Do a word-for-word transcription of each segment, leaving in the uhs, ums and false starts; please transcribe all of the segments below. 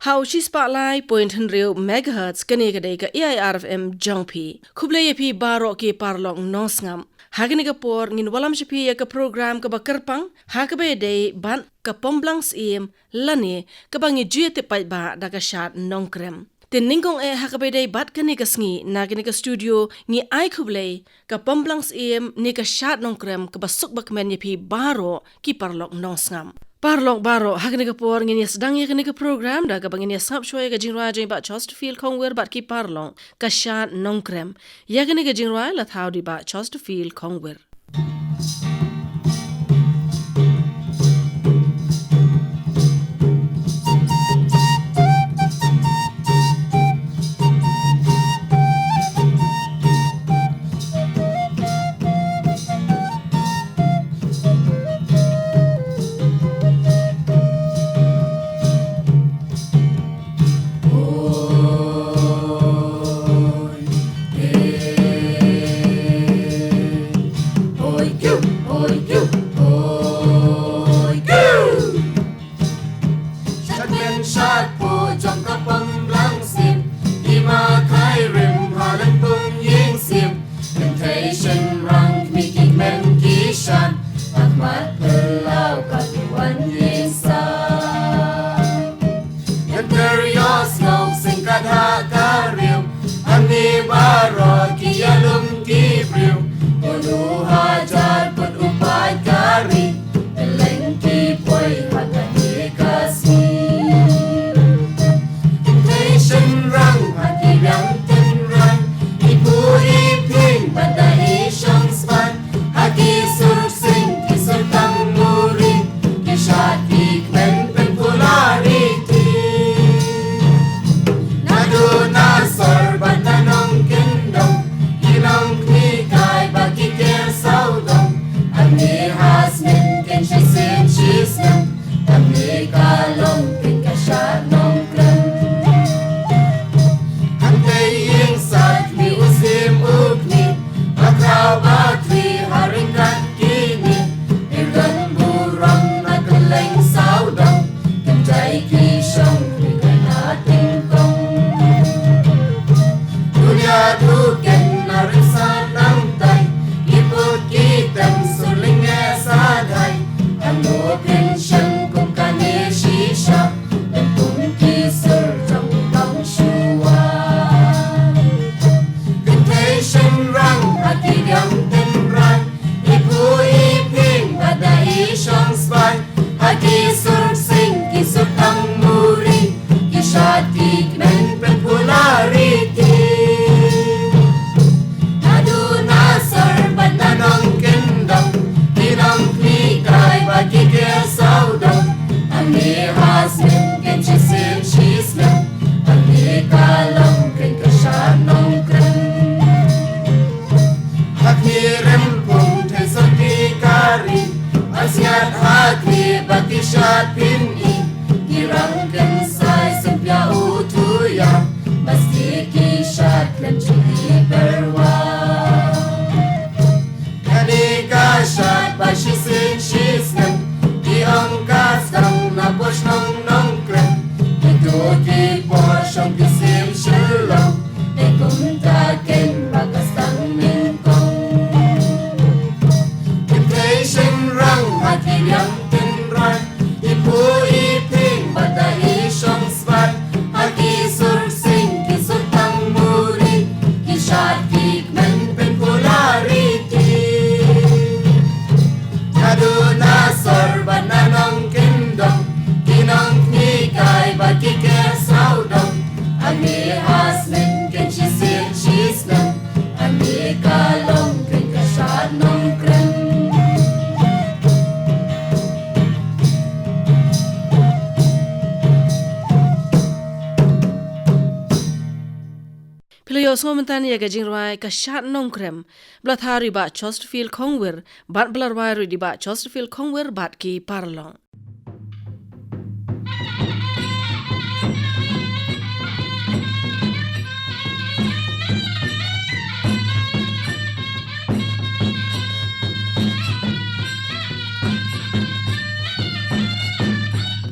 Ha u shispah lai point hynriew megahertz, kane ka dei ka A I R F M jong phi. Khublei ïa phi baroh ki paralok nongsngap. Ha kane ka por ngin wallam sha phi ïa ka program kaba kyrpang, ha kaba ïadei bad ka Pomblang Syiem, lane kaba ngi ju ïatip paidbah da ka Shad Nongkrem. Te nyngkong eh ha kaba ïadei bad kane ka sngi, na kane ka studio ngi ai khublei ka Pomblang Syiem ne ka Shad Nongkrem kaba suk bakmen ïa phi baroh ki paralok nongsngap. Paralok baroh, ha kane ka por ngin ïa sdang ïa kane ka program da kaba ngin ïa sngap shuwa ïa ka jingrwai jong i Bah Chesterfield Khongwir bad ki paralok, ka Shad Nongkrem. Ïa kane ka jingrwai la thaw da i Bah Chesterfield Khongwir. Shad kmen shad pud jong ka Pomblang Syiem, i ma Khyrim ha Lympung Ïing Syiem, kynthei shynrang khmih ki kmen ki shan, ha khmat phyllaw ka duwan ïing sa. Ngan kyrïoh sngew sngewkat ha ka riew, hangne baroh ki ïalum ki briew, u nu hajar kut u paid ka ri, kylleng ki poi ha kane ka sngi. Kynthei shynrang ha ki liang tynrai, i pu i phieng bad da i shong sbai, ha ki sur ksing ki sur tang muri, ki shad ki kmen pynphula riti. Naduh na sor bad na nongkyndong, ki nongkhnii kai bad ki ker sawdong, hangne ha Snem keiñ shisien shisnem, hangne ka long keiñ ka Shad Nongkrem. Hangtei ïing sat khmih u syiem u khmih, ba khraw ba khri ha ryngkat kine, i don burom na kylleng sawdong, kynjai ki shong khmih kai na tyngkong. Dulia duken na rynsan nangtai, ki put ki tem sur lyngngoh sadhai, hangne phin shem kum kane shisha, pynkum ki sur jong u nongshuwa. Kynthei shynrang ha ki liang tynrai, i pu i phieng bad da i shong sbai, ha ki sur ksing ki sur tang muri, ki shad ki kmen pynphula riti. Naduh na sor bad na nongkyndong, ki nongkhnii kai bad ki ker sawdong, hangne ha Snem keiñ shisien shisnem, hangne ka long keiñ ka Shad Nongkrem. Ha khmih Rympung thei sor ki kari, ar sngiat ha khmih bad ki shad phin i, ki rang kynsai sympiah u thuiar, ba sdie ki shad khlem ju i pyrwa. Kane ka shad ba shisien shisnem, ki ong ka sdang na por shnong Nongkrem, kito ki por shong ki Syiem Shillong, dei kumta keiñ ba ka sdang nyngkong. Kynthei shynrang ha ki liang tynrai, i pu i phieng bad da i shong sbai, ha ki sur ksing ki sur tang muri, ki shad ki kmen pynphula riti. Naduh na sor bad na nongkyndong, ki nongkhnii kai bad ki ker sawdong, hangne ha Snem keiñ shisien shisnem, hangne ka long keiñ ka Shad Nongkrem. Phi la ïohsngew mynta ïa ka jingrwai ka Shad Nongkrem, ba la thaw da i Bah Chesterfield Khongwir, bad ba la rwai ruh da i Bah Chesterfield Khongwir bad ki paralok.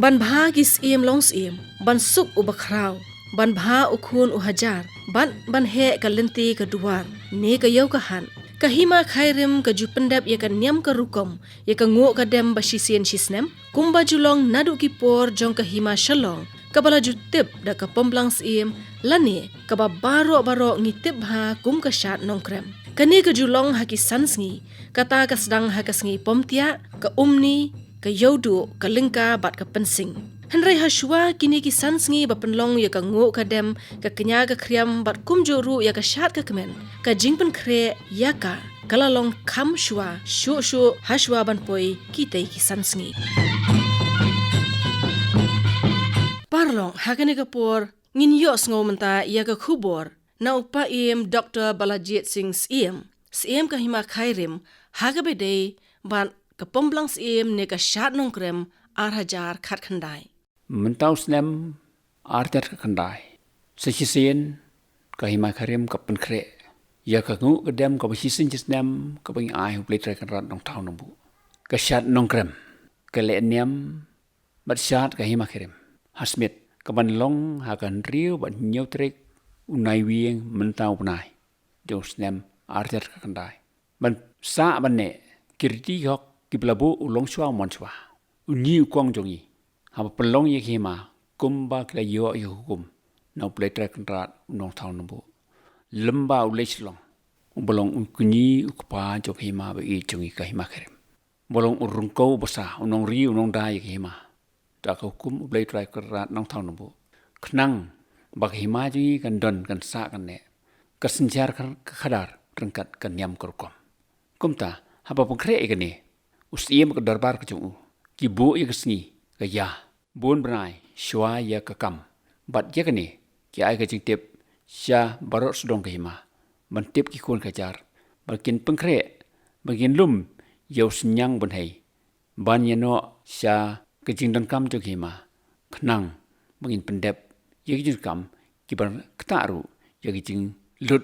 Ban bha ki syiem long syiem, ban suk u bakhraw, ban bha u khun u hajar, ban ban heh ka lynti ka duwar, ne ka ïew ka hat. Ka hima Khairim ka ju pyndep ïa ka niam ka rukom, ïa ka nguh ka dem ba shisien shisnem, kumba ju long naduh ki por jong ka hima Shillong, kaba la ju tip da ka Pomblang Syiem, lane kaba baroh baroh ngi tip bha kum ka Shad Nongkrem. Kane ka ju long ha ki san sngi, kata ka sdang ha ka sngi Pomtiah, ka Umni, ka Ïewduh, ka Lyngka bad ka Pynsing. Hynrei hashuwa kine ki san sngi ba pynlong ïa ka nguh ka dem, ka kñia ka khriam bad kumjuh ruh ïa ka shad ka kmen, ka jingpynkhreh ïa ka ka la long kham shuwa, shuh shuh hashuwa ban poi kitei ki san sngi. Paralok, ha kane ka por ngin ïohsngew mynta ïa ka khubor na u Paiem Doktor Balajied Singh Syiem, Syiem ka hima Khairim, ha kaba ïadei bad ka Pomblang Syiem ne ka Shad Nongkrem ar hajar khatkhyndai. Mynta u snem ar hajar khatkhyndai, sa shisien ka hima Khairim ka pynkhreh ïa ka nguh ka dem kaba shisien shisnem kaba ngi ai ha U Blei Trai Kynrad Nongthaw Nongbuh. Ka Shad Nongkrem, ka lehniam bad shad ka hima Khairim ha Smit, kaban long ha ka hynriew bad hynñiew tarik u Naiwieng mynta u bnai jong u snem ar hajar khatkhyndai. Ban sah ban neh ki riti ki hok kiba la buh u longshuwa u manshuwa, u ñi u kong jong ngi, haba pynlong ïa ka hima kumba ki la ïoh ïa ka hukum na U Blei Trai Kynrad u Nongthaw Nongbuh. Lem bad u Leit Shillong, uba long u kñi u kpa jong ka hima ba ïeit jong ngi ka hima Khairim, uba long u ryngkew u basa, u nongri u nongda ïa ka hima da ka hukum U Blei Trai Kynrad Nongthaw Nongbuh, khnang ba ka hima jong ngi kan don, kan sah kan neh, ka synshar ka khadar ryngkat ka niam ka rukom. Kumta haba pynkhreh ïa kane, u Syiem, ka dorbar ka jong u, ki buh ïa ka sngi ka ïa bun bnai shuwa ïa ka kam. Bad ïa kane ki ai ka jingtip sha baroh sawdong ka hima, ban tip ki khun ki hajar ba kin pynkhreh, ba kin lum ïa u synñiang bynhei, ban ïa noh sha ka jingdonkam jong ka hima, khnang ba ngin pyndep ïa ki jingkam, kiba ktah ruh ïa ki jinglut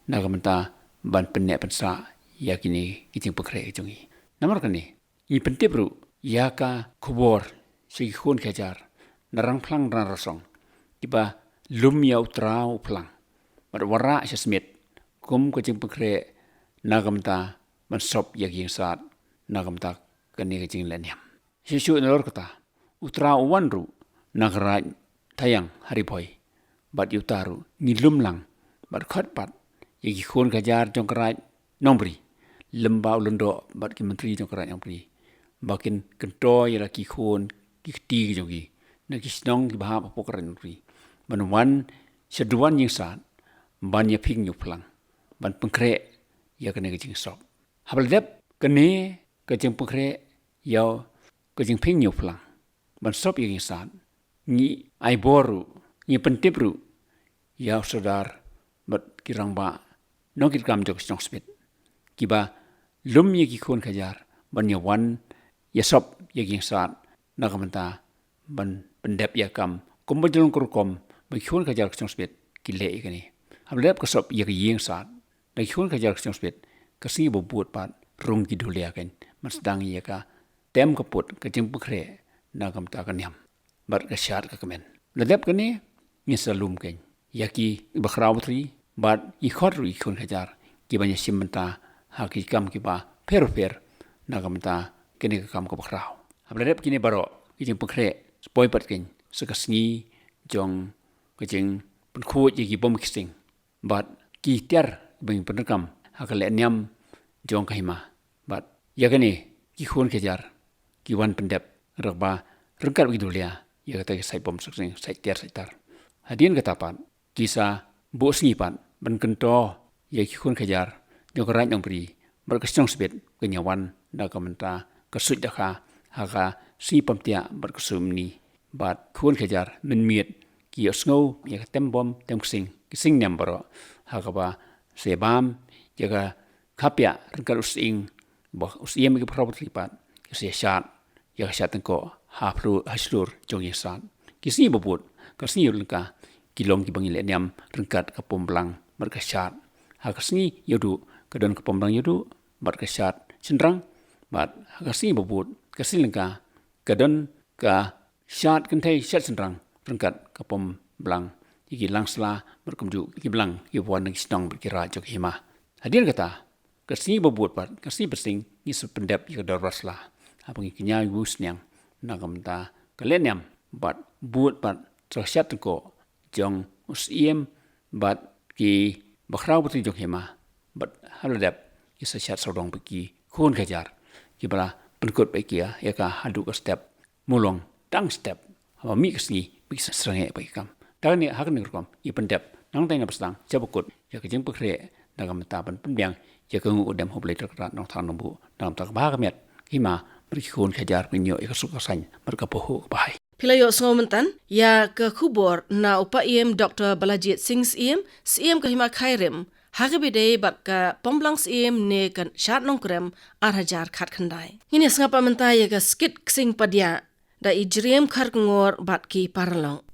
na ka bynta ban pynneh pynsah ïa kine ki jingpynkhreh jong ngi. Namar kane, ngi pyntip ruh ïa ka khubor sha ki khun ki hajar na Rangphlang Rangrasong, kiba lum ïa u Trai u phlang bad wanrah sha Smit kum ka jingpynkhreh na ka bynta ban sop ïa ka ïingsad na ka bynta kane ka jinglehniam. Shisha nalor kata, u Trai u wan ruh na ka raid Thaiang ha Ri Bhoi, bad ïa uta ruh ngi lum lang bad khot pat ïa ki khun ki hajar jong ka raid Nongbri, lem bad u Lyngdoh bad ki myntri jong ka raid Nongbri, ba kin kyntoh ïa la ki khun ki kti ki jong ki na ki shnong kiba hap hapoh ka raid Nongbri, ban wan sha duwan ïingsad, ban ïa phieng ïa u phlang, ban pynkhreh ïa kane ka jingsop. Haba la dep kane ka jingpynkhreh ïa ka jingphieng ïa u phlang ban sop ïa ka ïingsad, ngi ai bor ruh, ngi pyntip ruh ïa u Sordar bad ki rangbah nongkitkam jong ka shnong Smit, kiba lum ïa ki khun ki hajar ban ïa wan ïa sop ïa ka ïingsad na ka bynta ban pyndep ïa ka kam kumba jong ka rukom ba ki khun ki hajar ka shnong Smit ki leh ïa kane. Haba la dep ka sop ïa ka ïingsad da ki khun ki hajar ka shnong Smit, ka sngi ba bud pat rung ki dulia kan ban sdang ïa ka tem ka put ka jingpynkhreh na ka bynta ka niam bad ka shad ka kmen. La dep kane, ngin sa lum kan ïa ki bakhraw batri bad ngi khot ruh ïa ki khun ki hajar kiban ïa shim bynta ha ki kam kiba pher pher na ka bynta kane ka kam ka bakhraw. Haba la dep kine baroh ki jingpynkhreh, sa poi pat kan sa ka sngi jong ka jingpynkhuid ïa ki bym ki sing bad ki tiar ba ngin pyndonkam ha ka lehniam jong ka hima. Bad ïa kane ki khun ki hajar ki wan pyndep ryngkat bad ki dulia ïa kata ki sait bym suk sing, sait tiar sait tar. Hadien kata pat ki sa buh sngi pat ban kyntoh ïa ki khun ki hajar jong ka raid Nongbri bad ka shnong Smit, kin ïa wan na ka bynta ka suid dakha ha ka sngi Pomtiah bad ka sngi Umni. Bad khun ki hajar mynmiet ki ïohsngew ïa ka tem bym tem ki sing, ki sing niam baroh, ha kaba sa ïa bam ïa ka khapiah ryngkat u sying, ba u syiem ïa ki bakhraw batri pat ki sa ïa shad ïa ka shad tyngkoh ha phlur, ha shlur jong ïingsad. Ki sngi ba bud, ka sngi ïewlyngka, ki long kiba ngi lehniam ryngkat ka Pomblang bad ka shad. Ha ka sngi ïewduh ka don ka Pomblang ïewduh bad ka shad shynrang, bad ha ka sngi ba bud, ka sngi lyngka, ka don ka shad kynthei shad shynrang ryngkat ka pom blang ïa ki lang sla bad kumjuh ki blang kiba wan na ki shnong bad ki raid jong ka hima. Hadien kata, ka sngi ba bud pat, ka Sngi Pynsing, ngi sa pyndep ïa ka dorbar sla. Haba ngi kñia ïa u sniang na ka bynta ka lehniam bad bud pat sa ka shad tyngkoh jong u Syiem bad ki bakhraw batri jong ka hima, bad ha la dep ki sa shad sawdong bad ki khun khajar kiba la pynkut bad ki ïa ka haduh ka step mulong tang step. Haba mih ka sngi ba ki sa srangeh bad ki kam. Da kane, ha kane ka rukom ngi pyndep nangta na ba sdang sha ba kut ïa ka jingpynkhreh na ka bynta ban pynbiang ïa ka nguh u dem ha U Blei Trai Kynrad Nongthaw Nongbuh na ka bynta ka bha ka miat ka hima bad ki khun khajar, ban ïoh ïa ka suk ka saiñ bad ka pahuh ka bahai. Phi la ïohsngew mynta ïa ka khubor na u Paiem Doctor Balajied Singh Syiem, Syiem ka hima Khyrim, ha kaba ïadei bad ka pomblang Syiem ne ka Shad Nongkrem ar hajar khatkhyndai. Ngin ïa sngap pat mynta ïa ka skit Ksing Padia da i Jriem Kharkongor bad ki paralok.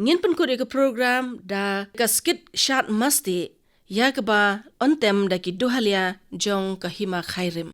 Ngin pynkut ïa ka program da ka skit Shad Masti, ïa kaba ong tem da ki duhalia jong ka hima Khyrim.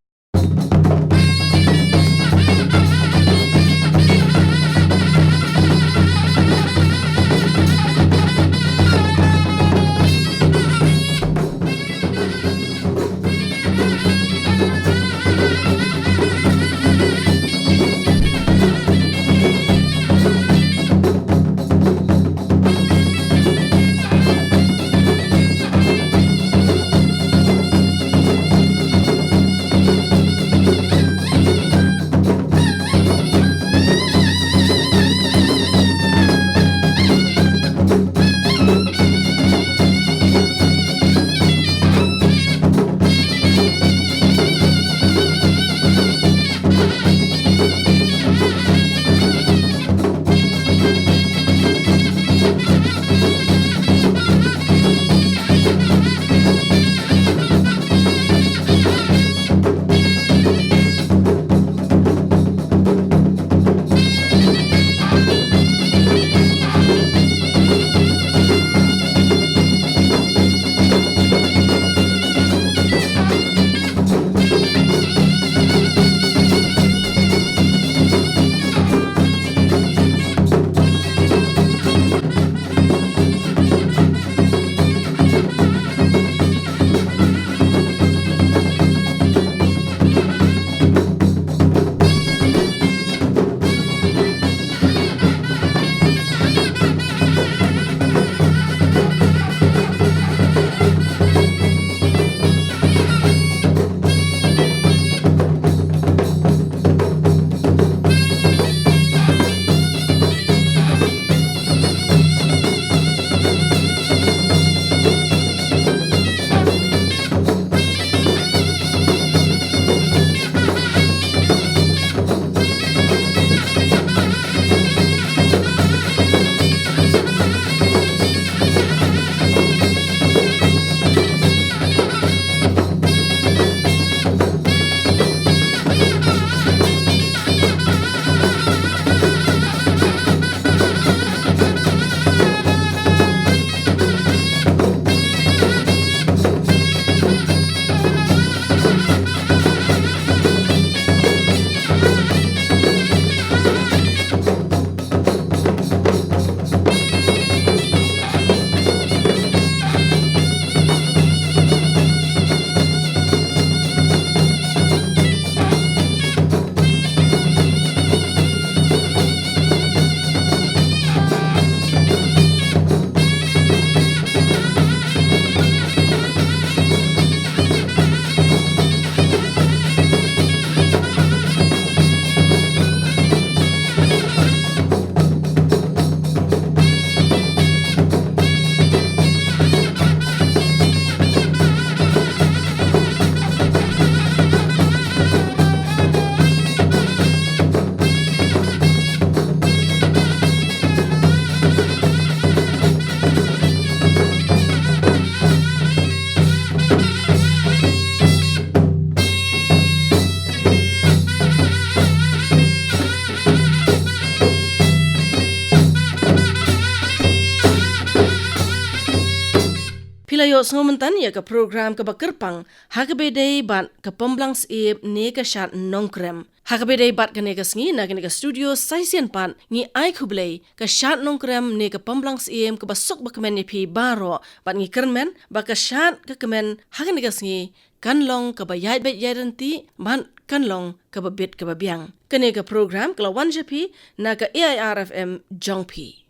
La ïohsngew mynta ïa ka program kaba kyrpang ha kaba ïadei bad ka pom blang syiem ne ka shad nongkrem. Ha kaba ïadei bad kane ka sngi, na kane ka studio sa shisien pat ngi ai khublei ka shad nongkrem ne ka pom blang syiem kaba suk ba kmen ïa phi baroh, bad ngi kyrmen ba ka shad ka kmen ha kane ka sngi kan long kaba ïaid beit ïaid ryntih bad kan long kaba bit kaba biang. Kane ka program ka la wan sha phi na ka A I R F M jong phi.